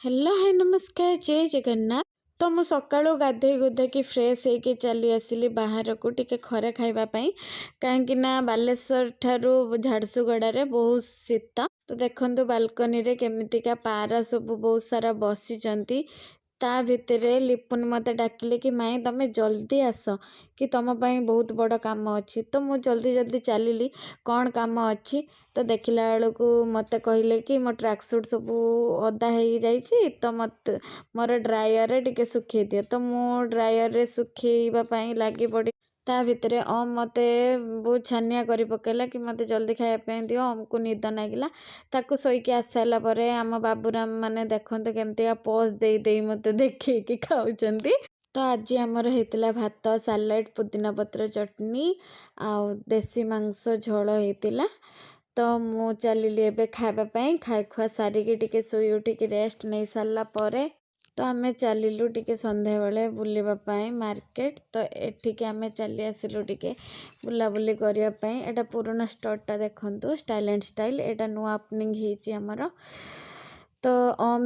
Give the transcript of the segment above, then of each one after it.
Hello, high, ନମସ୍କାର, ଜୟ ଜଗନ୍ନାଥ। ତ ମୁଁ ସକାଳୁ ଗାଧୋଇ ଗୁଧେଇକି ଫ୍ରେଶ୍ ହେଇକି ଚାଲି ଆସିଲି ବାହାରକୁ ଟିକେ ଖରା ଖାଇବା ପାଇଁ, କାହିଁକି ନା ବାଲେଶ୍ୱର ଠାରୁ ଝାରସୁଗୁଡ଼ାରେ ବହୁତ ଶୀତ। ତ ଦେଖନ୍ତୁ, ବାଲକୋନିରେ କେମିତିକା ପାରା ସବୁ ବହୁତ ସାରା ବସିଛନ୍ତି। ତା ଭିତରେ ଲିପୁନ ମୋତେ ଡାକିଲେ କି ମାଇଁ, ତମେ ଜଲ୍ଦି ଆସ କି ତମ ପାଇଁ ବହୁତ ବଡ଼ କାମ ଅଛି। ତ ମୁଁ ଜଲ୍ଦି ଜଲ୍ଦି ଚାଲିଲି, କ'ଣ କାମ ଅଛି? ତ ଦେଖିଲା ବେଳକୁ ମୋତେ କହିଲେ କି ମୋ ଟ୍ରାକ୍ ସୁଟ୍ ସବୁ ଓଦା ହେଇଯାଇଛି, ତ ମୋତେ ମୋର ଡ୍ରାୟରରେ ଟିକେ ଶୁଖେଇ ଦିଅ। ତ ମୁଁ ଡ୍ରାୟରରେ ଶୁଖେଇବା ପାଇଁ ଲାଗି ପଡ଼ି। ତା ଭିତରେ ଓମ୍ ମୋତେ ବହୁତ ଛାନିଆ କରି ପକେଇଲା କି ମୋତେ ଜଲ୍ଦି ଖାଇବା ପାଇଁ ଦିଅ। ଓମ୍କୁ ନିଦ ଲାଗିଲା। ତାକୁ ଶୋଇକି ଆସିସାରିଲା ପରେ ଆମ ବାବୁରାମ ମାନେ ଦେଖନ୍ତୁ, କେମିତିକା ପୋଜ୍ ଦେଇ ଦେଇ ମୋତେ ଦେଖେଇକି ଖାଉଛନ୍ତି। ତ ଆଜି ଆମର ହେଇଥିଲା ଭାତ, ସାଲାଡ଼, ପୁଦିନା ପତ୍ର ଚଟଣି ଆଉ ଦେଶୀ ମାଂସ ଝୋଳ ହେଇଥିଲା। ତ ମୁଁ ଚାଲିଲି ଏବେ ଖାଇବା ପାଇଁ। ଖାଇ ଖୁଆ ସାରିକି ଟିକେ ଶୋଇ ଉଠିକି ରେଷ୍ଟ ନେଇ ସାରିଲା ପରେ ତ ଆମେ ଚାଲିଲୁ ଟିକେ ସନ୍ଧ୍ୟାବେଳେ ବୁଲିବା ପାଇଁ ମାର୍କେଟ। ତ ଏଠିକି ଆମେ ଚାଲି ଆସିଲୁ ଟିକେ ବୁଲାବୁଲି କରିବା ପାଇଁ। ଏଇଟା ପୁରୁଣା ଷ୍ଟୋରଟା ଦେଖନ୍ତୁ, ଷ୍ଟାଇଲ୍ ଆଣ୍ଡ ଷ୍ଟାଇଲ୍। ଏଇଟା ନୂଆ ଓପନିଂ ହେଇଛି ଆମର। ତ ଓମ୍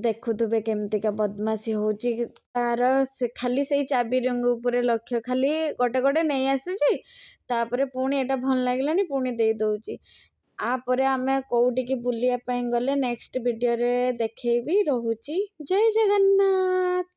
ଦେଖୁଥିବେ କେମିତିକା ବଦମାସି ହେଉଛି ତାର। ସେ ଖାଲି ସେଇ ଚାବି ରିଙ୍ଗ ଉପରେ ଲକ୍ଷ୍ୟ, ଖାଲି ଗୋଟେ ଗୋଟେ ନେଇ ଆସୁଛି, ତାପରେ ପୁଣି ଏଇଟା ଭଲ ଲାଗିଲାନି, ପୁଣି ଦେଇ ଦେଉଛି। ଆ ପରେ ଆମେ କେଉଁଠିକି ବୁଲିବା ପାଇଁ ଗଲେ ନେକ୍ସଟ ଭିଡ଼ିଓରେ ଦେଖେଇବି। ରହୁଛି, ଜୟ ଜଗନ୍ନାଥ।